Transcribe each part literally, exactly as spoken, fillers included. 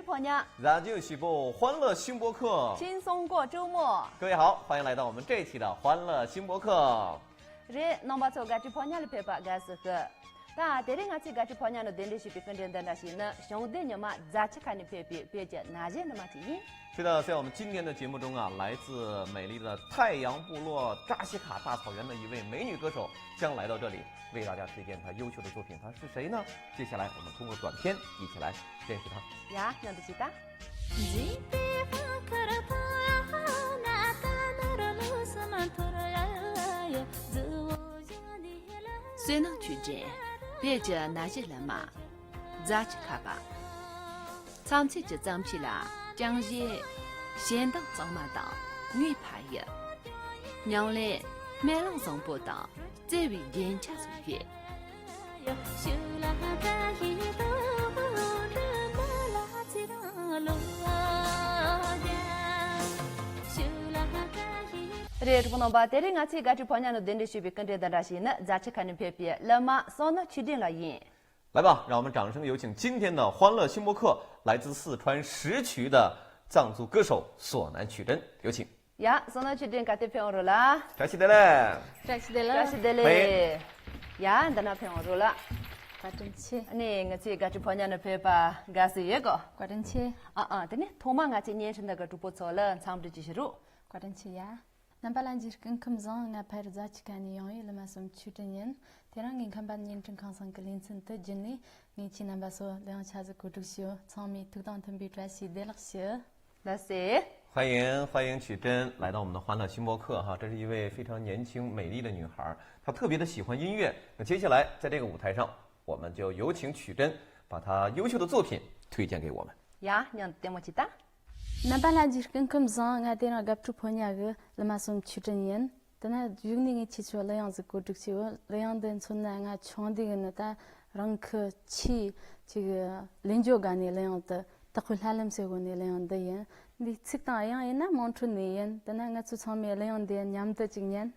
ཕོ་ཉ། 咱就喜播欢乐新播客。 轻松过周末。 各位好，欢迎来到我们这一期的欢乐新播客。 རེད། རྣམ་པ་ཚོ་དགའ་སྤྲོའི་ཕོ་ཉ་ལ་ཕེབས་པ་དགའ་བསུ་ཞུ། ད་དེ་རིང་ང་ཚོའི་དགའ་སྤྲོའི་ཕོ་ཉ་ནང་གདན་འདྲེན་ཞུས་པའི་སྐུ་མགྲོན་འདི་འདྲ་ཞིག་ནི་གཞུང་འདི་ཉི་མ་རྫ་ཆུ་ཁ་ནས་ཕེབས་པའི་བོད་ཀྱི་ན་གཞོན་ནུ་མ་ཅིག་ཡིན། 是的，在我们今天的节目中啊，来自美丽的太阳部落扎西卡大草原的一位美女歌手将来到这里，为大家推荐她优秀的作品。她是谁呢？接下来我们通过短片一起来认识她。 ཡ། མཉམ་དུ་ཅིག་ད། བསོད་ནམས་ཆོས་སྒྲོན། བོད་ཀྱི་ན་གཞོན་ལགས་མ། རྫ་ཆུ་ཁ་པ། མཚམས་ཚོད་ཀྱི་གཙང་ཕྱི་ལ་ཅང་ཞེ། ཞེ་འདང་གཙང་མ་དང་ངུས་ཕ་ཡི། མྱང་ལེ་སྨན་བླངས་བཟང་པོ་དང་བརྩེ་བའི་རྒྱན་ཆ་སོགས་ཡོད། རེད། གྲོགས་པོ་རྣམ་པ། དེ་རིང་ང་ཚོའི་དགའ་སྤྲོའི་ཕོ་ཉ་ནང་གདན་འདྲེན་ཞུས་པའི་སྐུ་མགྲོན་དང་འདྲ་ཞིག་ནི་རྫ་ཆུ་ཁ་ནས་ཕེབས་པའི་གླུ་མ་བསོད་ནམས་ཆོས་སྒྲོན་ལགས་ཡིན། 来吧，让我们掌声有请今天的欢乐新播客，来自四川石渠的藏族歌手索南曲珍，有请。 ཡ། བསོད་ནམས་ཆོས་སྒྲོན། ག་དེ་ཕེབས་འོང་རོགས་ལ། 感谢大家。 བཀྲ་ཤིས་བདེ་ལེགས། བཀྲ་ཤིས་བདེ་ལེགས། ཡ། འདི་ན་ཕེབས་འོང་རོགས་ལ། བཀའ་དྲིན་ཆེ། ཨ་ནི་ང་ཚོའི་དགའ་སྤྲོའི་ཕོ་ཉ་ནང་ཕེབས་པ་དགའ་བསུ་ཡོད་གོ། བཀའ་དྲིན་ཆེ། ཨ་ཨ། དེ་ནས་ཐོག་མར་ང་ཚོའི་བརྙན་འཕྲིན་འདི་གི་གྲོགས་པོ་ཚོ་ལ་འཚམས་འདྲི་ཅིག་ཞུ་རོགས། བཀའ་དྲིན་ཆེ་ཡ། རྣམ་པ་ལྷན་རྒྱས་སྐུ་ཁམས་བཟང་། ང་ཕ་ཡུལ་རྫ་ཆུ་ཁ་ནས་ཡོང་ཡོད། གླུ་མ་བསོད་ནམས་ཆོས་སྒྲོན་ཡིན། དེ་རིང་ངའི་ཁམས་པ་བརྙན་འཕྲིན་ཁང་ཚང་གི་ལེ་ཚན་དུ་བརྒྱུད་ནས་ངས་ཁྱེད་རྣམ་པ་ཚོ་གླུ་དབྱངས་འཆར་གཞི་གོ་སྒྲིག་ཞུ། ཚང་མས་ཐུགས་དང་མཐུན་པའི་བཀྲ་ཤིས་བདེ་ལེགས་ཞུ། ལགས་སེ། 欢迎，欢迎曲珍来到我们的欢乐新播客哈，这是一位非常年轻美丽的女孩儿，她特别的喜欢音乐。那接下来在这个舞台上，我们就有请曲珍把她优秀的作品推荐给我们。 ཡ། མཉམ་དུ་ལྟད་མོ་ཅིག་ད། རྣམ་པ་ལྷན་རྒྱས་སྐུ་ཁམས་བཟང་། ང་དེ་རིང་དགའ་སྤྲོའི་ཕོ་ཉ་གི་གླུ་མ་བསོད་ནམས་ཆོས་སྒྲོན་ཡིན། དེ་ན་གཞུག་ནས་ངས་ཁྱེད་ཚོ་གླུ་དབྱངས་ཟིག་གོ་སྒྲིག་བྱས་ཡོད། གླུ་དབྱངས་འདི་མཚོན་ན་ང་ཆུང་དུས་ཀྱི་ནི་ད་རང་གི་ཆེས་ཅིག་ལེན་འཇོག་དགའ་ནི་གླུ་དབྱངས་དེ་དག་པའི་ལྷ་ལམ་ཟེར་གོ་ནི་གླུ་དབྱངས་འདི་ཡིན། འདིའི་ཚིག་དང་དབྱངས་ཡིན་ན་དམངས་ཁྲོད་ནས་ཡིན། དེ་ན་ང་ཚོ་ཚང་མས་གླུ་དབྱངས་འདི་མཉམ་དུ་ཅིག་ཉན།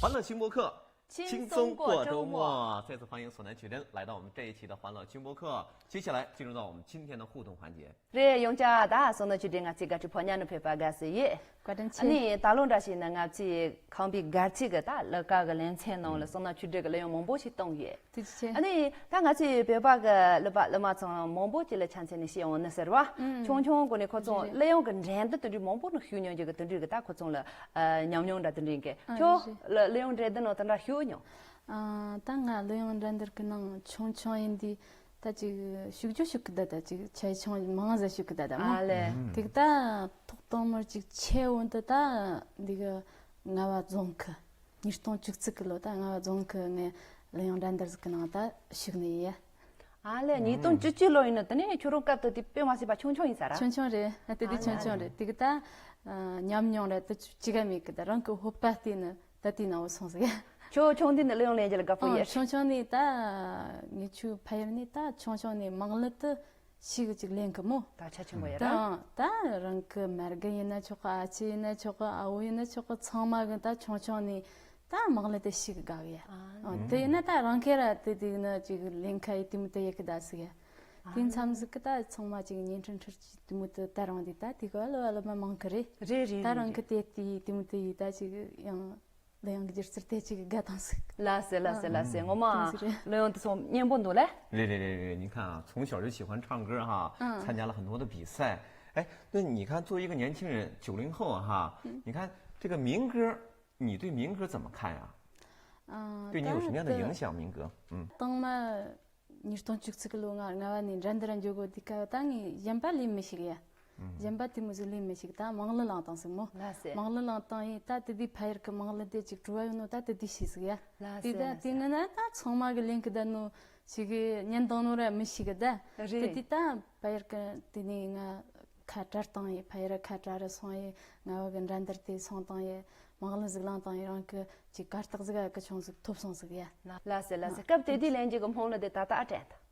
欢乐轻播客，轻松过周末。再次欢迎索南曲珍来到我们这一期的欢乐轻播客。接下来进入到我们今天的互动环节。རེད། ཡོང་ཅག་ད་སོ་ན་ཆུ་འདྲེ་ང་ཚོའི་དགའ་སྤྲོའི་ཕོ་ཉ་ནུ་ཕེབས་པ་དགའ་སེ་ཡོད། བཀའ་དྲིན་ཆེ། ཨ་ནི་ད་ལོ་འདྲ་ཞིག་ན་ང་ཚོའི་ཁང་པའི་སྒར་ཆས་གི་ད་ལི་ཀ་གི་ལེ་ཚན་ནང་ལ་སོ་ན་ཆུ་འདྲེ་གི་གླུ་དབྱངས་མང་པོ་ཞིག་གཏོང་ཡོད། ཐུགས་རྗེ་ཆེ། ཨ་ནི་ད་ང་ཚོའི་བོད་པ་གི་གླུ་པ་གླུ་མ་ཚང་མང་པོ་ཅིག་ལ་ཆ་མཚོན་ནས་བཤད་འོང་ན་ཟེར་བ། ཨུམ། ཆུང་ཆུང་གོ་ནས་ཁོ་ཚོ་རེད། གླུ་དབྱངས་གི་འགྲན་བསྡུར་དེ་འདྲའི་མང་པོ་ནང་ཞུགས་མྱོང་རྒྱུ་གི་དེ་འདྲའི་གི་ད་ཁོ་ཚོ་ལ་ཨ་ཉམས་མྱོང་འདྲ་དེ་འདྲའི་གི་ཨ་ཁྱོད་རེད། ལ་གླུ་དབྱངས་འགྲན་བསྡུར་ནང་དེ་འདྲ་ཞུགས་མྱོང་། ཨ་ད་ང་གླུ་དབྱངས་འགྲན་བསྡུར་གི་ནང་ཆུང་ཆུང་ཡིན་དུས་ད་ཅིག་ཞུགས་རྒྱུ་ཞུགས་གི་ད་ད་ཅིག་ཆ་ཆུང་མང་ཟ་ཞུགས་གི་ད་ད་མོ། ཨ་ལེ། ཨུམ། དེ་ད་ཐོག་དང་མར་ཅིག་ཆེ་འོན་དུ་ད་འདི་གི་རྔ་བ་རྫོང་གི་ཉིས་སྟོང་བཅུ་གཅིག་གི་ལོ་ད་རྔ་བ་རྫོང་གི་ངའི་གླུ་དབྱངས་འགྲན་བསྡུར་ཟིག་གི་ནང་ད་ཞུགས་ནི་ཡིན། ཨ་ལེ། ཉིས་སྟོང་བཅུ་གཅིག་ལོ་ཡིན་ནོ་དེ་ནས་ཁྱོད་རང་སྐབས་དེ་དུས་དཔེ་མ་སྲིད་པ་ཆུང་ཆུང་ཡིན་ས་ར། ཆུང་ཆུང་རེད། དེ་དུས་ཨ་ཆུང་ཆུང་ལེ། རེད། དེ་གི་ད་ཨ་ཉམས་མྱོང་རེད་དེ་ཅི་ག་མེད་གི་ད་རང་གི་ཧོད་པ་བལྟས་ནི་ད་དེའི་ནང་བུད་སོང་ཟིག་ཁྱོད་ཆུང་དུས་ནས་གླུ་དབྱངས་ལེན་རྒྱུ་ལ་དགའ་པོ་ཨ་ཡོད། ཆུང་ཆུང་ནས་ད་ངེད་ཆོའི་ཕ་ཡུལ་ནས་ད་ཆུང་ཆུང་ནས་མང་གླུ་དེ་ཞིག་ཅིག་ལེན་གི་མོ། ད་ཆ་ཆེན་པོ་ཡོད་ར། ད་ད་རང་གི་མར་གི་ཡིན་ན་ཆོག་གི་ཨ་ཅེ་ཡིན་ན་ཆོག་གི་ཨ་བོ་ཡིན་ན་ཆོག་གི་ཚང་མ་གི་ད་ཆུང་ཆུང་ནས་ད་མང་གླུ་དེ་ཞིག་དགའ་གི་ཡ། ཨ་དེ་ཡིན་ན་ད་རང་ཁེ་ར་དེ་དེ་ཡིན་ན་ཅིག་ལེན་ཁ་ཡི་དེ་མོ་དེ་ཡི་གི་ད་ཟིག་ཡ། དེ་མཚམས་ཟིག་གི་ད་ཚང་མ་ཅིག་བརྙན་འཕྲིན་ཁྲིར་ཅིག་དེ་མོ་དེ་ད་རང་དེ་ད་དེ་ག་ལ་བ་ལ་མ་མང་གི་རེད། རེད་རེད། ད་རང་གི་དེ་དེ་དེ་མོ་དེ་ཡི་ད་ཅིག་ཡང་། གླུ་དབྱངས་ཀྱི་སྒྱུ་རྩལ་དེ་གཅིག་གི་དགའ་སྟངས་ཟིག་ལ་ཟེར་ལ་ཟེར་ལ་ཟེར། ངོ་མ་ལ་ཡོང་དུ་སོང་སྙན་པོ་འདུག་ལེ། 对对对对，你看啊，从小就喜欢唱歌哈，参加了很多的比赛。哎，那你看，作为一个年轻人，九零后哈，你看这个民歌，你对民歌怎么看呀？对你有什么样的影响？民歌，嗯。 ཉིས་སྟོང་བཅུ་གཅིག་ལོ་ང་རྔ་བ་ནས་འགྲན་བསྡུར་འཇོག་གོ་དུས་སྐབས་ད་ངས་གཞན་པ་ལས་མི་ཤེས་ཡ། གཞན་པ་དེ་མོ་ཟིག་ལས་མི་ཤེས་ད་མང་གླུ་བླངས་བཏང་ཟིག་མོ། ལ་ཟེར། མང་གླུ་བླངས་བཏང་ཡིན་ད་དེ་དུས་ཕ་ཡུལ་གི་མང་གླུ་དེ་ཅིག་བྲོ་བ་ཡོད་ནོ་ད་དེ་དུས་ཤེས་ཟིག་ཡ། ལ་དེ་ཟེར་ད་ལ་དེ་ཟེར། ངི་ན་ད་ཚང་མ་གི་ལེན་གི་ད་ནོ་ཞིག་གི་ཉན་བཏང་ནོ་ར་མི་ཤེས་གི་ད། རེད། དེ་དུས་ད་ཕ་ཡུལ་གི་དེ་ནས་ང་ཁ་བྲལ་བཏང་ཡིན། ཕ་ཡུལ་ཁ་བྲལ་ར་སོང་ཡིན། རྔ་བ་གི་འགྲན་བསྡུར་དེ་སོང་བཏང་ཡིན། མང་གླུ་ཟིག་བླངས་བཏང་ཡིན། རང་གི་ཅིག་གར་སྟེགས་ཟིག་ག་གི་ཆུང་ཟིག་ཐོབ་སོང་ཟིག་ཡ། ལ་ཟེར་ལ་ཟེར། སྐབས་དེ་དུས་ལེན་རྒྱུ་གི་སྨོན་ལམ་དེ་ད་ལྟ་ཨ་དྲན་ད།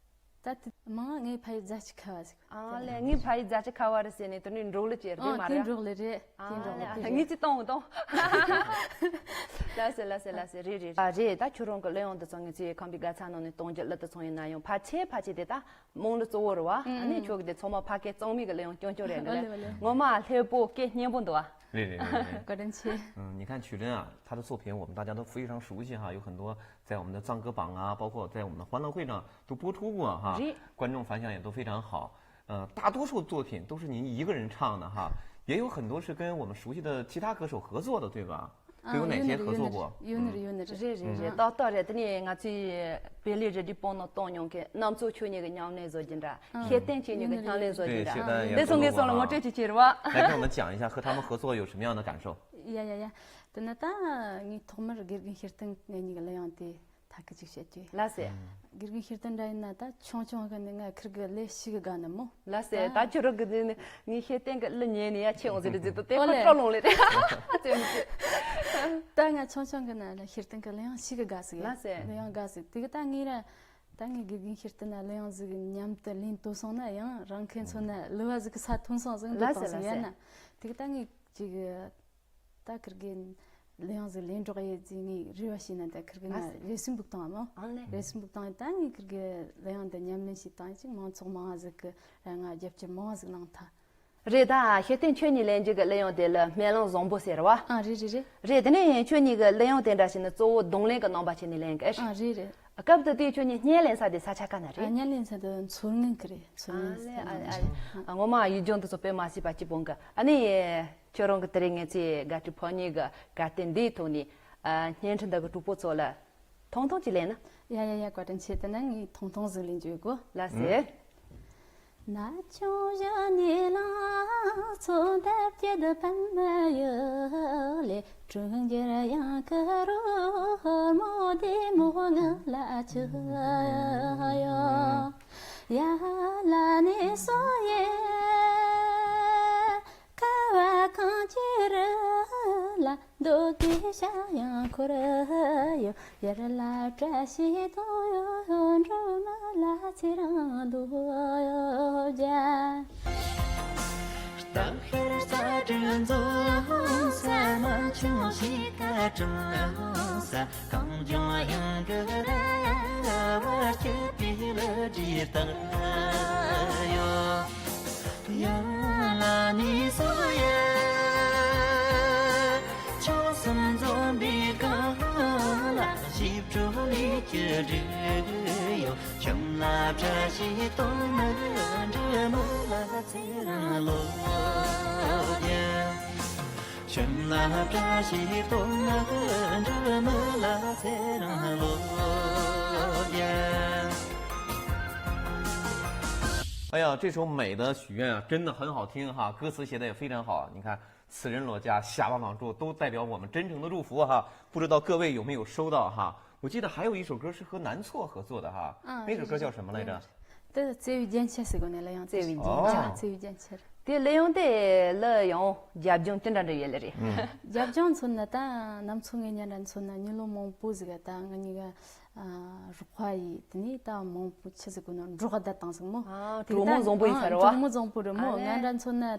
ད་དེ་མང་ངའི་ཕ་ཡུལ་རྫ་ཆུ་ཁ་བ་ཟིག་ཨ་ལེ། ངའི་ཕ་ཡུལ་རྫ་ཆུ་ཁ་བ་རེད་ཟེར་ནས་དེ་ནས་འབྲོག་ལི་ཅེར་དེ་ཨ་མ་དེ་རེད། འབྲོག་ལི་རེད། དེ་ཨ་འབྲོག་ལི་ལེ། དེ་ངས་ཅི་གཏོང་གཏོང་། ལ་ཟེར་ལ་ཟེར་ལ་ཟེར། རེད་རེད། ཨ་རེད། ད་ཁྱོད་རང་གི་གླུ་དབྱངས་དེ་ཚོ་ངས་ཚོའི་ཁང་པའི་དགའ་ཚལ་ནང་ནས་གཏོང་རྒྱུ་གླུ་དེ་ཚོ་ཡིན་ན་ཡང་ཕལ་ཆེར་ཕལ་ཆེར་དེ་ད། རྨོངས་ལ་གཙོ་བོ་རེད་བ། ཨ་ནི་ཁྱོད་ཀྱི་དེ་ཚང་མ་ཕ་སྐད་གཙང་མའི་གི་གླུ་དབྱངས་རྐྱང་རྐྱང་རེད་འདི་ལ། ཨོ་ལེ་ཨོ་ལེ། ངོ་མ་ལྷོད་པོ་སྐད་སྙན་པོ་འདུག་ཨ། 对对对对对。 བཀའ་དྲིན་ཆེ། 嗯，你看曲珍啊，她的作品我们大家都非常熟悉哈，有很多在我们的藏歌榜啊，包括在我们的欢乐会上都播出过哈，观众反响也都非常好。呃，大多数作品都是您一个人唱的哈，也有很多是跟我们熟悉的其他歌手合作的，对吧？ 都有哪些合作过？ ཡོད་ནི་རེད་ཡོད་ནི་རེད། རེད་རེད་རེད། ཏག་ཏག་རེད། དེ་ནས་ང་ཚོའི་བེ་ལི་རེ་ཌི་པོ་ནང་གཏོང་མྱོང་མཁན་རྣམ་གཙོ་ཁྱོད་གཉིས་ཀྱི་མཉམ་ལེན་བཟོ་རྒྱུ་འདྲ། ཤེས་ལྡན་ཁྱོད་གཉིས་ཀྱི་མཉམ་ལེན་བཟོ་རྒྱུ་འདྲ། འདི་སོང་གི་སོང་ལ་ངོ་སྤྲོད་ཅིག་བྱེད་རེད་བ། 来，跟我们讲一下和他们合作有什么样的感受？ ཡ་ཡ་ཡ། དེ་ན་ད་ངས་ཐོག་མར་དགེ་རྒན་ཤེས་ལྡན་ངེད་གཉིས་ཀྱི་གླུ་དབྱངས་དེ་ཐད་ཀི་ཅིག་བཤད་རྒྱུ་ཡིན། ལ་ཟེར། དགེ་རྒན་ཤེས་ལྡན་འདྲ་ཡིན་ན་ད་ཆུང་ཆུང་གི་ནི་ང་ཁིར་གི་ལས་ཤིག་གི་དགའ་ནི་མོ། ལ་ཟེར། ད་ཁྱོད་རང་གི་ནི་ངའི་ཤེས་ལྡན་གི་གླུ་ཉན་ནི་ཡ་ཆེ་འོང་ཟེར་རེད་ཟེར་དུ་དེ་ཨོ་ཁོ་ལེ། སྤྲོ་ལོང་ལེ་རེད། ད་ང་ཆུང་ཆུང་གི་ན་ལ་ཤེས་ལྡན་གི་གླུ་དབྱངས་ཤིག་གི་དགའ་ཟིག་ཡ། ལ་ཟེར། གླུ་དབྱངས་དགའ་ཟིག་དེ་གི་ད་ངའི་ར་ད་ངའི་དགེ་རྒན་ཤེས་ལྡན་ན་གླུ་དབྱངས་ཟིག་མཉམ་དུ་ལེན་ཐུབ་སོང་ན་ཡང་རང་ཁེ་མཚོན་ན་གླུ་བ་ཟིག་གི་ས་ཐོན་སོང་ཟིག་ལ་འདོད་ཟེར་པ་ལ་ཟིག་ཡ་ཟེར། ན་དེ་གི་ད་ངའི་ཅིག་ད་ཁིར་གི་གླུ་དབྱངས་ཟིག་ལེན་འགྲོག་ཡེ་ཟིག་ངའི་རེ་བ་ཞིག་ན་ད་ཁིར་གི་ན་ལ་ཟེར། རེ་སུན་འབུག་བཏང་བ་མོ། ཨང་ལེ། རེ་སུན་འབུག་བཏང་ད་ངའི་ཁིར་གི་གླུ་དབྱངས་དེ་ཉམས་ལེན་ཞིག་བཏང་ཅིག་མང་ཚོགས་མང་བ་ཟིག་གི་ར་ང་རྒྱབ་སྐྱོར་མང་བ་ཟིག་གནང་ཐལ། རེད། ད་ཤེས་ལྡན་ཁྱོད་གཉིས་ལེན་རྒྱུ་གི་གླུ་དབྱངས་དེ་ལ་སྨོན་ལམ་བཟང་པོ་ཟེར་བ། ཨ་རེད་རེད་རེད། རེད། དེ་ནས་ཁྱོད་གཉིས་ཀྱི་གླུ་དབྱངས་དེ་འདྲ་ཞིག་ནི་གཙོ་བོ་རྡུང་ལེན་གྱི་རྣམ་པ་བྱས་ནས་ལེན་གི་ཨེ་རེད། ཨ་རེད་རེད། སྐབས་དེ་དུས་ཁྱོད་གཉིས་བརྙན་ལེན་ས་དེ་ས་ཆ་ག་ན་ཨ་རེད། བརྙན་ལེན་ས་དེ་མཚོ་སྔོན་གི་རེད། མཚོ་ཨ་སྔོན་ཟེར་ལེ་ས་ཨ་ལེ་ཨ་ལེ། ཨ་ངོ་མ་ཡིད་འཇོན་དེ་ཚོ་དཔེ་མ་སྲིད་པ་སྐྱིད་པོ་གི་ཨ་ནི། ཁྱོད་རང་གི་དེ་རིང་ངེད་ཚོའི་དགའ་སྤྲོའི་ཕོ་ཉའི་གི་གར་སྟེགས་འདིའི་ཐོག་ནས་ཨ་བརྙན་འཕྲིན་དག་གི་གྲོགས་པོ་ཚོ་ལ་ཐུང་ཐུང་ཅིག་ལེན་ན། ཡ་ཡ་ཡ། བཀའ་དྲིན་ཆེ། དེ་ན་ངས་ཐུང་ཐུང་ཟིག་ལེན་རྒྱུ་དགོ། ལ་ཟེར། ན་ཆུང་བཞི་ནས་ལ་ཚོ་འདབ་བརྒྱད་པད་མ་ཡུལ་ལས་དྲུང་འགྱུར་ཡང་ཁ་རུ་ཧོར་མོ་བདེ་མོ་ང་ལ་ཆུ་ཡོ་ཡ་ལ་ནས་སོ་ཡེ། ཁ་བ་གང་ཅི་རུ་ལ་འདུག་གི་ཤ་ཡང་འཁོར་ཡོད། ཡར་ལ་བཀྲ་ཤིས་དོ་ཡོ་འགྲོ་མ་ལ་ཚེ་རང་འདུག་ཡོ་རྒྱ། སྟག་ཤར་རྩ་དྲུག་མཛོ་ས་མ་ཆུང་ཞིག་ག་ ཀྲང་ས་གངས་ལྗོངས་དབྱངས་ཀྱི་ར་བ་སྐྱིད་པའི་ལ་བྲིས་བཏང་ཡོད། ཡང་ལ་ནི་སོ་ཡ། ཆོས་སུམ་འཛོམས་པའི་གང་ལ་ཞིབ་འཕྲོ་ལས་ཀྱི་འབྲེལ་ཡོད། ཁྱིམ་ལ་བཀྲ་ཤིས་གཏོང་ན་འབྲི་མོ་ལ་ཚེ་རིང་ལོ་རྒྱུ། ཁྱིམ་ལ་བཀྲ་ཤིས་གཏོང་ན་འབྲི་མོ་ལ་ཚེ་རིང་ལོ་རྒྱུ། 哎呀，这首《美的许愿》啊，真的很好听哈，歌词写的也非常好。你看，此人罗家下巴往住都代表我们真诚的祝福哈，不知道各位有没有收到哈？我记得还有一首歌是和南措合作的哈，嗯，那首歌叫什么来着？对，这位见切是个那样子。这位见切。哦，这位见切。དེ་གླུ་དབྱངས་དེ་གླུ་དབྱངས་རྒྱབ་ལྗོངས་དེ་འདྲ་འདྲ་ཡོད་ལེ་རེད། རྒྱབ་ལྗོངས་མཚོན་ན་ད་ནམ་མཚོ་ངེད་གཉིས་འདྲ་མཚོན་ན་མི་ལོ་མང་པོ་ཟིག་ག་ད་ང་གཉིས་ཀ་རོགས་པ་ཡིས་དེ་ནས་ད་མང་པོ་ཆི་ཟིག་གོ་ན་འབྲོག་བདག་དང་ཟིག་མོ། ཨ། དེ་གྲོགས་མོ་ད་བཟང་པོ་ཡིན་ས་རེད་བ། གྲོགས་མོ་བཟང་པོ་རེད་མོ། ཨ་ལེ། ང་འདྲ་མཚོན་ན་ད་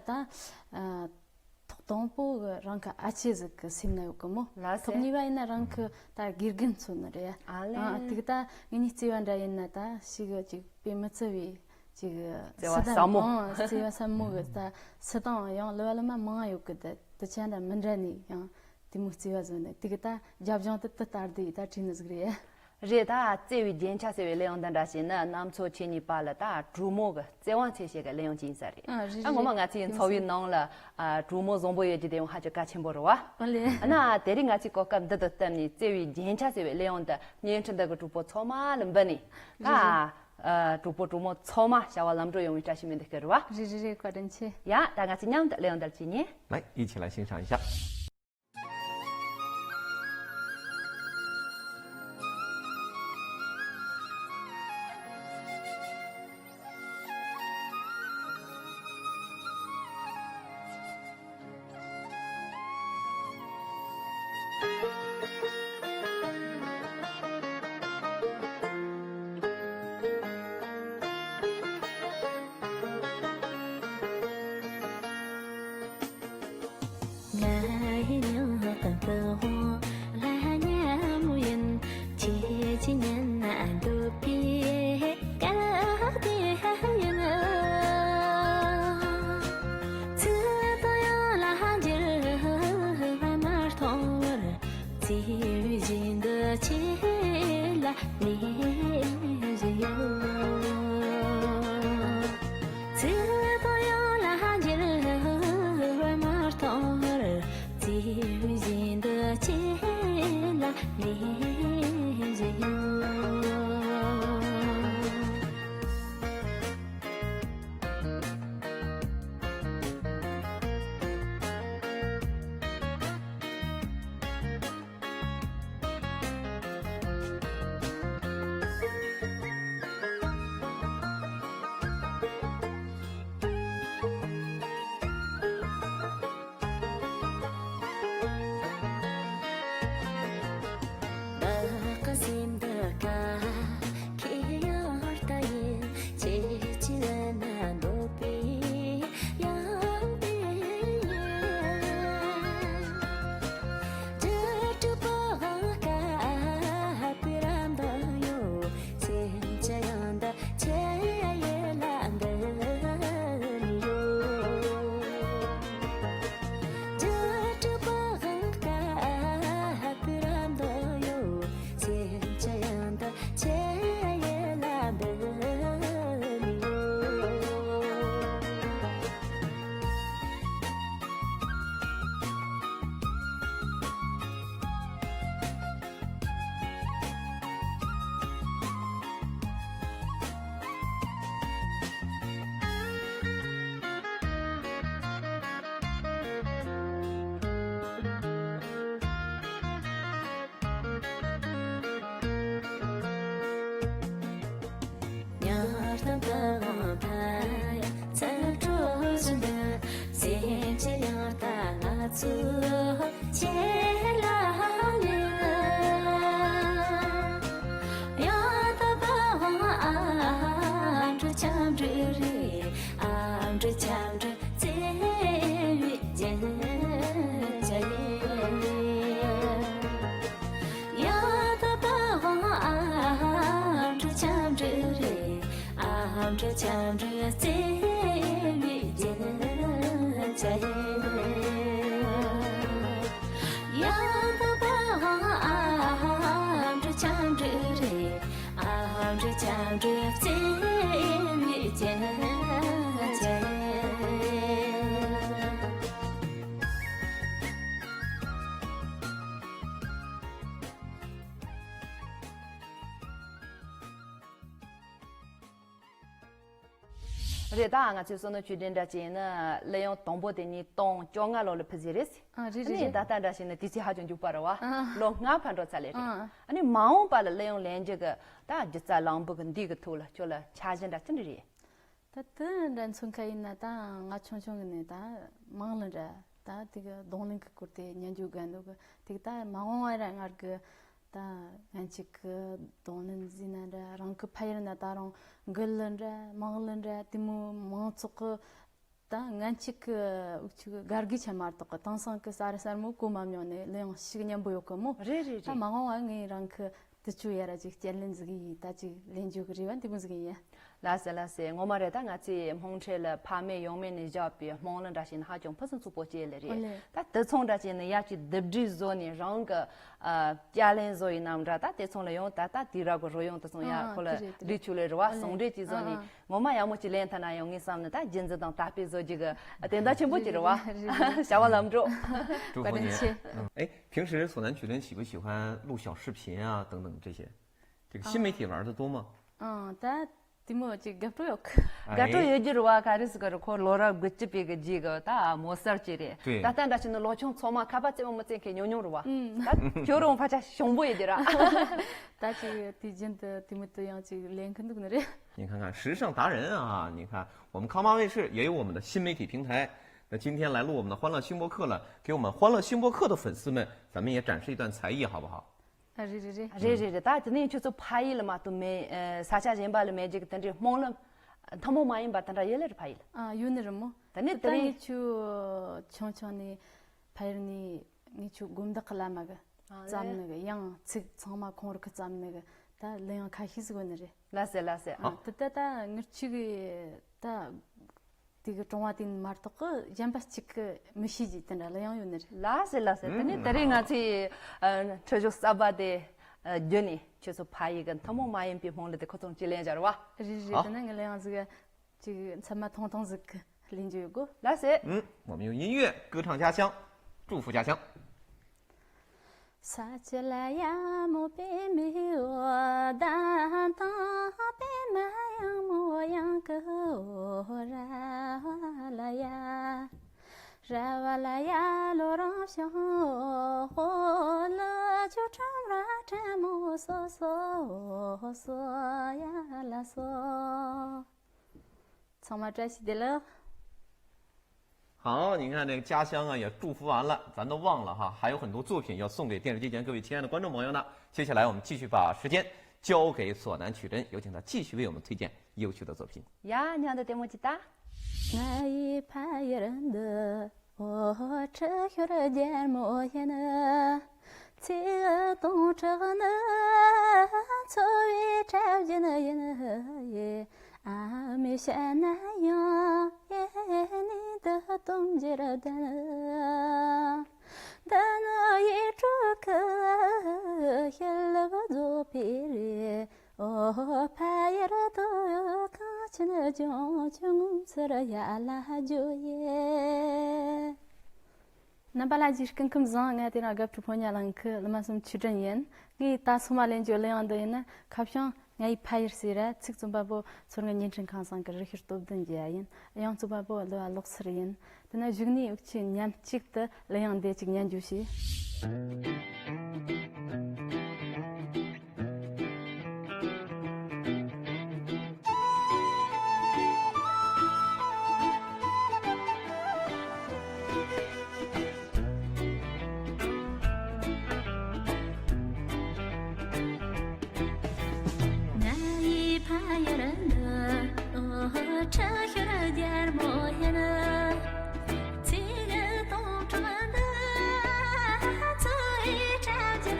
ཐོག་དང་པོ་གི་རང་གི་ཨ་ཅེ་ཟིག་གི་སེམས་ན་ཡོད་གི་མོ། ལ་སེ། ཐོག་གཉིས་པ་ཡིན་ན་རང་གི་ད་དགེ་རྒན་མཚོན་ནི་རེད། ཨ་ལེ། ཨ། དེ་གི་ད་ངེད་གཉིས་བརྩེ་བ་འདྲ་ཡིན་ན་ད་ཞིག་གི་ཅིག་དཔེ་མི་སྲིད་པའི་ཅིག་བརྩེ་བ་སྲིད་དང་ཟབ་མོ། ཨང་བརྩེ་བ་ཟབ་མོ་གི་ད་སྲིད་དང་ཡང་གླུ་བ་གླུ་མ་མང་ཡོད་གི། ད་དེ་ཆ་འདྲ་མི་འདྲ་ནི་ཡང་དེ་མོ་བརྩེ་བ་བཟོ་ནི་དེ་གི་ད་རྒྱབ་ལྗོངས་དེ་དེ་ལྟར་དེ་ཡི་ད་བྲིས་ནི་ཟིག་རེད། རེད། ད་བརྩེ་བའི་རྒྱན་ཆ་ཟེར་བའི་གླུ་དབྱངས་འདི་འདྲ་ཞིག་ནི་གནམ་མཚོ་ཁྱེད་གཉིས་བར་ལ་ད་གྲོགས་མོ་གི་བརྩེ་དབང་ཆེ་ཤོས་ཀྱི་གླུ་དབྱངས་ཅིག་ཡིན་ས་རེད། ཨ། རེད། ད་ངོ་མ་ང་ཚོའི་ཚོགས་པའི་ནང་ལ་ཨ་གྲོགས་མོ་བཟང་པོ་ཡོད་རྒྱུ་དེ་ཡང་ཧ་ཅང་གལ་ཆེན་པོ་རེད་བ། ཨ་ལེ། ཨ་ན་དེ་རིང་ང་ཚོས་གོ་སྐབས་འདི་དང་བསྟུན་ནས་བརྩེ་བའི་རྒྱན་ཆ་ཟེར་བའི་གླུ་དབྱངས་འདི་བརྙན་འཕྲིན་འདི་གི་གྲོགས་པོ་ཚང་མ་ལ་འབུལ་ནས་ད་ཨ་གྲོགས་པོ་གྲོགས་མོ་ཚང་མ་བྱ་བ་ལམ་འགྲོ་ཡོང་བའི་བཀྲ་ཤིས་སྨོན་འདུན་ཞུ་རེད་བ། རེད་རེད་རེད། བཀའ་དྲིན་ཆེ། ཡ། ད་ང་ཚོས་མཉམ་དུ་གླུ་དབྱངས་འདི་ལ་བྱས་ཉེ། 来，一起来欣赏一下。 ང་ཡི་ཉག་གི་ཕུ་བོ་ལ་མཉམ་ཡིན། ཁྱེད་ཀྱི་ཉན་ན་འདོད་པའི་སྐད་དེ་ཡིན། ཚིག་དང་ཡང་ལ་འགྱུར་བ་མ་གཏོང་བར། བརྩེ་བའི་བཞིན་དུ་ཁྱེད་ལ་ནས་བཞིན་ཡོད། ཚིག་དང་ཡང་ལ་འགྱུར་བ་མ་གཏོང་བར། བརྩེ་བའི་བཞིན་དུ་ཁྱེད་ལ་ནས་བཞིན་ཡོད། བདག་གི་སེམས་འདི་ཀ་ཁྱེད་ཡང་ལྟ་ཡིན། ཁྱེད་ཀྱི་ལ་ན་འདོད་པའི་ཡང་དེ་ཡིན། དྲི་དྲི་པོ་གང་དཀའ་བར་འདི་ཡོད། སེམས་ཀྱི་ཡང་འདི་ཁྱེད་ཡིད་ལ་འདི་ཡོད། དྲི་དྲི་པོ་གང་དཀའ་བར་འདི་ཡོད། སེམས་ཀྱི་ཡང་འདི་ཁྱེད་ཡིད་ལ་འདི་ཡོད། ཉར་དང་དགའ་བ་ཕ་ཡ་ཚ་དྲོ་བཞིན་དུ། སེམས་ཀྱི་ཡང་ལྟ་ང་ཚོ་ཁྱེད་ལ་ཉེ། ཡང་དག་པའི་ཨ་འབྲུ་ཆམ་འབྲུ་རེད། ཨ་འབྲུ་ཆམ་འབྲུ་བརྩེ་བའི་རྒྱན་ཆ་ཡིན། ཆ་འགྲོས་བརྩེ་བའི་རྒྱན་ཆ་ཡིན། ཡང་དག་པའི་དབང་ཨ་འགྲོ་ཆ་འགྲོས་རེད། ཨ་འགྲོ་ཆ་འགྲོས་བརྩེ་བའི་རྒྱན་ཆ་ཡིན། རེད། ད་ང་ཚོའི་བསོད་ནམས་ཆོས་སྒྲོན་འདྲ་ཅིག་ཡིན་ན་གླུ་དབྱངས་དང་པོ་དེ་ཉིས་སྟོང་བཅོ་ལྔ་ལོ་ལ་ཕུལ་ཟིན་རེད། ཨ་རེད་རེད། ཨ་ནི་རེད། ད་ལྟ་འདྲ་ཞིག་ན་དུས་ཚོད་ཧ་ཅང་མགྱོགས་པ་རེད་བ། ཨ། ལོ་ལྔ་ཕར་འགྲོ་ཚར་ལེ་རེད། ཨ། ཨ་ནི་མ་འོངས་པ་ལ་གླུ་དབྱངས་ལེན་རྒྱུ་གི་ད་སྒྱུ་རྩལ་ལམ་བུ་གི་འདི་གི་ཐོག་ལ་ཁྱོད་ལ་འཆར་གཞི་འདྲ་ཅི་འདྲ་རེད། ད་དེ་འདྲ་མཚོན་ཁ་ཡིན་ན་ད་ང་ཆུང་ཆུང་གི་ནས་ད་དམངས་གླུ་འདྲ་ད་དེ་གི་རྡུང་ལེན་གི་སྐོར་དེ་ཉན་རྒྱུ་དགའ་འདུག་གི། དེ་གི་ད་མ་འོངས་པ་ར་ང་གི་ད་ང་ཅིག་གི་རྡུང་ལེན་ཟིན་ན་འདྲ་རང་གི་ཕ་ཡུལ་ན་ད་རུང་མགུལ་གླུ་འདྲ་དམངས་གླུ་འདྲ་དེ་མོ་མང་ཚོགས་གི་ད་ང་ཅིག་གི་འུ་ཅིག་གི་དགའ་གི་ཆ་མ་གཏོགས་གི་དེང་སང་གི་གསར་གསར་མོ་གོ་མ་མྱོང་ནས་གླུ་དབྱངས་ཤིག་སྙན་པོ་ཡོད་གི་མོ། རེད་རེད་ད་རེད། མ་འོངས་པ་ངས་རང་གི་དུ་ཆུ་ཡ་ར་ཅིག་སྐྱེལ་ལེན་ཟིག་ཡིན། ད་ཅིག་ལེན་རྒྱུ་གི་རེ་བ་འདི་མོ་ཟིག་ཡིན། ལགས་སེ་ལགས་སེ། ངོ་མ་རེད། ད་ང་ཚོའི་དམངས་ཁྲོད་ལ་ཕ་མེས་ཡང་མེས་ནས་བཞག་པའི་དམངས་གླུ་འདྲ་ཞིག་ནི་ཧ་ཅང་ཕུན་སུམ་ཚོགས་པོ་ཅིག་ལ་རེད། ཨོ་ལེ། ད་དེ་ཚོང་འདྲ་ཅིག་ནི་ཡ་ཅིག་སྡེབ་སྒྲིག་བཟོ་ནས་རང་གི་ཨ་སྐྱེལ་ལེན་བཟོ་ཡིན་ནམ་འདྲ། ད་དེ་ཚོང་ལ་ཡང་ད་ད་དུས་རབས་ཀྱི་རོལ་དབྱངས་དེ་ཚོང་ཡ་ཨ་ཁོ་ལ་དེ་རེད་དེ་སྒྲིག་རེད། ཆུ་ལས་རེད་བ། ཨོ་ལེ། ཟུང་འབྲེལ་གྱིས་བཟོ་ནས་ཨ་ངོ་མ་ཡག་མོ་ཅིག་ལེན་ཐུབ་ན་ཡང་ངའི་བསམ་ནི་ད་རྒྱུན་འཛིན་དང་དར་སྤེལ་བཟོ་རྒྱུ་གི་དོན་དག་ཆེན་པོ་ཅིག་རེད་བ། རེད་རེད་རེད། བྱ་བ་ལམ་འགྲོ། 祝福您。བཀའ་དྲིན་ཆེ། 嗯，哎，平时索南曲珍喜不喜欢录小视频啊，等等这些？这个新媒体玩的多吗？嗯，ད་དེ་མོ་ཅིག་དགའ་སྤྲོ་ཡོད་གི། དགའ་སྤྲོ་ཡོད་རྒྱུ་རེད་བ། ག་རེ་ཟེར་གི་རེད། ཁོ་ལོ་རབས་དགུ་བཅུ་པའི་གི་རྗེས་གི་ད་མོ་གསར་ཅིག་རེད། 对。ད་ལྟ་འདྲ་བྱས་ན་ལོ་ཆུང་ཚང་མ་ཁ་པར་རྩེད་མོ་མི་རྩེ་མཁན་ཉུང་ཉུང་རེད་བ། ད་ཁྱོད་རང་ཕལ་ཆེར་ཞང་པོ་ཡོད་རྒྱུ་ར། ད་ཅིག་དུས་རྒྱུན་དུ་དེ་མོ་དུ་ཡང་ཅིག་ལེན་གི་འདུག་ནི་རེད། 您看看，时尚达人啊，你看，我们康巴卫视也有我们的新媒体平台。那今天来录我们的《欢乐星播客》了，给我们《欢乐星播客》的粉丝们，咱们也展示一段才艺，好不好？ ཨ་རེད་རེད་རེད། རེད་རེད་རེད། ད་དེ་ནས་ཁྱོད་ཚོ་ཕ་ཡུལ་ལ་མ་གཏོགས་མེད། ཨ་ས་ཆ་གཞན་པ་ལ་མེད་ཅིག་དེ་འདྲའི་དམངས་གླུ་ཐུན་མོང་མ་ཡིན་པ་དེ་འདྲ་ཡོད་ལེ་རེད་ཕ་ཡུལ་ལ། ཨ་ཡོད་ནི་རེད་མོ། ད་ནི་དེ་ད་རིང་ངས་ཁྱོད་ཆུང་ཆུང་ནས་ཕ་ཡུལ་ནས་ངས་ཁྱོད་དགོན་བདག་གི་བླ་མ་གི་ཨ་བརྩམས་ནི་གི་ཡང་ཚིག་ཚང་མ་ཁོང་རང་གི་བརྩམས་ནི་གི་ད་གླུ་དབྱངས་ཁ་ཤས་ཟིག་ཡོད་ནི་རེད། ལགས་སེ་ལགས་སེ། ཨ་དེ་ད་ད་ངར་ཆུ་གི་ད། དེ་གི་གྲོང་བ་དེ་མ་གཏོགས་གི་གཞན་པ་གཅིག་གི་མི་ཤེས་ཀྱི་དེ་འདྲ་ལ་ཡང་ཡོད་ནི་རེད། ལགས་སེ་ལགས་སེ། དེ་ནི་ད་རེས་ང་ཚོའི་ཨ་ཁྲིད་གཞུང་གསར་པ་དེ་ཨ་བརྒྱུད་ནས་ཁྱོད་ཚོ་ཕ་ཡུལ་གི་ཐུན་མོང་མ་ཡིན་པའི་དམངས་གླུ་དེ་ཁོ་ཚོ་ཅིག་ལེན་བྱ་ར་བ། རེད་རེད། ཨ་དེ་ན་ངས་ལེན་ཡང་ཟིག་ཅིག་ཚད་མ་ཐུང་ཐུང་ཟིག་ལེན་རྒྱུ་ཡོད་གོ། ལགས་སེ། 嗯，我们用音乐歌唱家乡，祝福家乡。 ས་ཆུ་ལ་ཡ་མོ་པད་མའི་འོད་ཟླ་དང་། པད་མ་ཡང་མོ་གཡང་གི་འོད་ར་བ་ལ་ཡ། ར་བ་ལ་ཡ་ལོ་རང་བྱུང་འོད་ལ་ཆུ་ཁྲོམ་ར་ཁྲ་མོ་སོ་སོ་སོ་ཡ་ལ་སོ། ཚང་མ་བཀྲ་ཤིས་བདེ་ལེགས། 好，您看这个家乡啊，也祝福完了，咱都忘了哈，还有很多作品要送给电视机前各位亲爱的观众朋友呢。接下来我们继续把时间交给索南曲珍，有请她继续为我们推荐优秀的作品。 ཡ་ཉན་དུ་ལྟད་མོ་ཅིག་ལྟ། ང་ཡི་ཕ་ཡུལ་འདི། འོ་ཁྲི་ཤོར་རྒྱལ་མོ་ཡིན། ཚིག་སྟོང་ཕྲག་ནི་འཚོ་བའི་གྲབས་རྒྱུན་ཡིན། ཨ་མའི་ཞལ་ན་ཡང་ཡེ་ནི་འདི་སྟོང་འགྱུར་ལྡན། འདི་ནི་ཡིད་འཕྲོག་གི་ཞལ་ལག་རྫོགས་པའི་རེད། འོ་ཕ་ཡུལ་དུ་གངས་ཅན་ལྗོངས་ཀྱི་ངོ་མཚར་ཡར་ལ་རྒྱུ་ཡེ། རྣམ་པ་ལྷན་རྒྱས་སྐུ་ཁམས་བཟང་། ང་དེ་རིང་དགའ་བྲོ་ཕོ་ཉ་གླིང་གི་ལི་མ་སུམ་ཆུ་སྒྲོན་ཡིན། ངས་ད་སོ་མ་ལེན་རྒྱུ་གླུ་དབྱངས་འདི་ཡིན་ན་ཁ་བྱང་ང་ཡི་ཕ་ཡུལ་ཟེར་ར། ཚིག་རྩོམ་པ་པོ་མཚོ་སྔོན་བརྙན་འཕྲིན་ཁང་ཚང་གི་རི་ཤུལ་སྟོབས་ལྡན་རྒྱལ་ཡིན། དབྱངས་རྩོམ་པ་པོ་གླུ་བ་ལོག་སེར་ཡིན། དེ་ན་གཞུག་ནས་འུ་ཆོས་མཉམ་གཅིག་ཏུ་གླུ་དབྱངས་འདི་གཅིག་ཉན་རྒྱུ་བྱེད། ང་ཡི་ཕ་ཡུལ་འདི། འོ་ཁྲི་ཤོར་རྒྱལ་མོ་ཡིན། ཚིག་སྟོང་ཕྲག་འདི། འཚོ་བའི་གྲབས་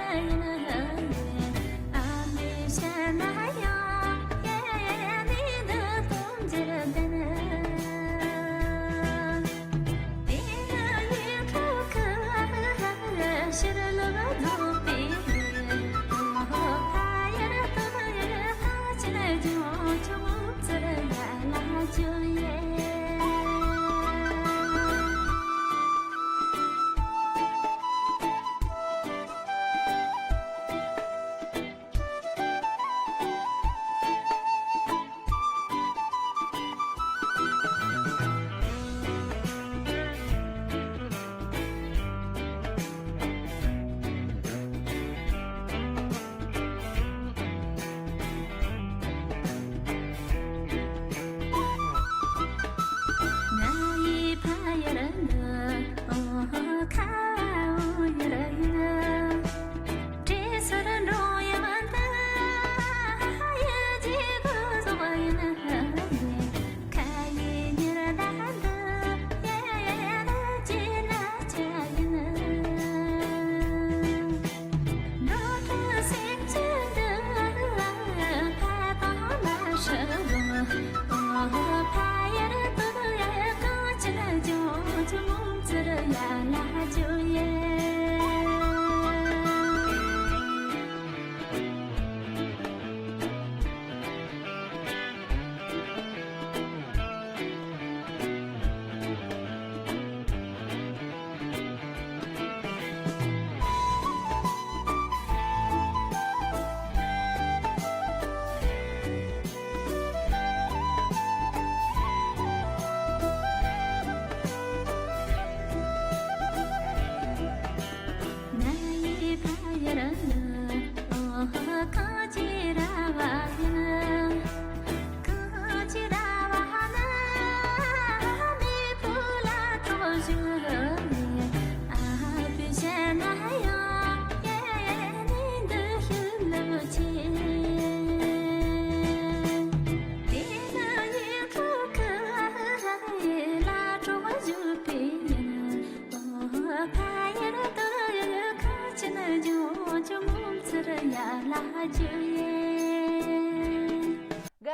དགའ་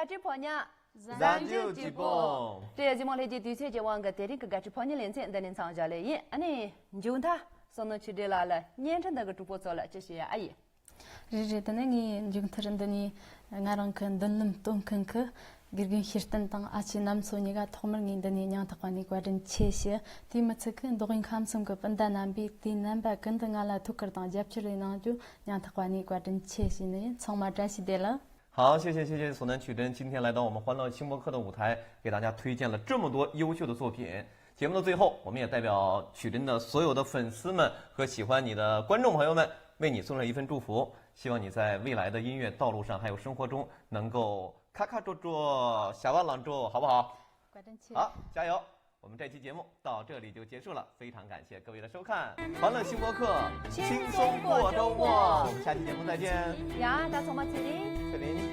སྤྲོའི་ཕོ་ཉ། གཟའ་མཇུག་སྐྱིད་པོ། བཀྲ་ཤིས་བདེ་ལེགས། གཟིགས་མོ་ལྷན་རྒྱས་དུས་ཚོད་ཀྱི་དབང་གིས་དེ་རིང་གི་དགའ་སྤྲོའི་ཕོ་ཉ་ལེ་ཚན་འདི་ནས་མཚམས་བཞག་ལེ་ཡིན། ཨ་ནི་མཇུག་མཐར་བསོད་ནམས་ཆོས་སྒྲོན་ལགས་ལ་བརྙན་འཕྲིན་འདི་གི་གྲོགས་པོ་ཚོ་ལ་ཅི་ཞུ་ཡ་ཨ་ཡིན། རེད་རེད། དེ་ནས་ངས་མཇུག་མཐར་འདི་ནས་ང་རང་གི་མདུན་ལམ་སྟོན་མཁན་གྱི་དགེ་རྒན་ཤེས་ལྡན་དང་ཨ་ཅེ་རྣམ་ཚོ་གཉིས་ཀ་ཐོག་མར་ངས་འདི་ནས་སྙིང་ཐག་པ་ནས་བཀའ་དྲིན་ཆེ་ཞུ། དེས་མི་ཚད་ཀྱི་མདོ་དབུས་ཁམས་གསུམ་གྱི་སྤུན་ཟླ་རྣམ་པས་དུས་རྣམ་པ་ཀུན་ཏུ་ང་ལ་ཐུགས་ཁུར་དང་རྒྱབ་སྐྱོར་ཡིན་གནང་རྒྱུ་སྙིང་ཐག་པ་ནས་བཀའ་དྲིན་ཆེ་ཞུས་ནས་ཡིན། ཚང་མ་བཀྲ་ཤིས་བདེ་ལེགས། 好，谢谢谢谢索南曲珍今天来到我们欢乐星播客的舞台，给大家推荐了这么多优秀的作品。节目的最后，我们也代表曲珍的所有的粉丝们和喜欢你的观众朋友们，为你送上一份祝福，希望你在未来的音乐道路上还有生活中能够咔咔着着，下哇浪着，好不好？ 好，加油！我们这期节目到这里就结束了，非常感谢各位的收看，欢乐星播客，轻松过周末，我们下期节目再见。 ཡ་ད་ཚང་མ་ཚེ་རིང་། ཚེ་རིང་།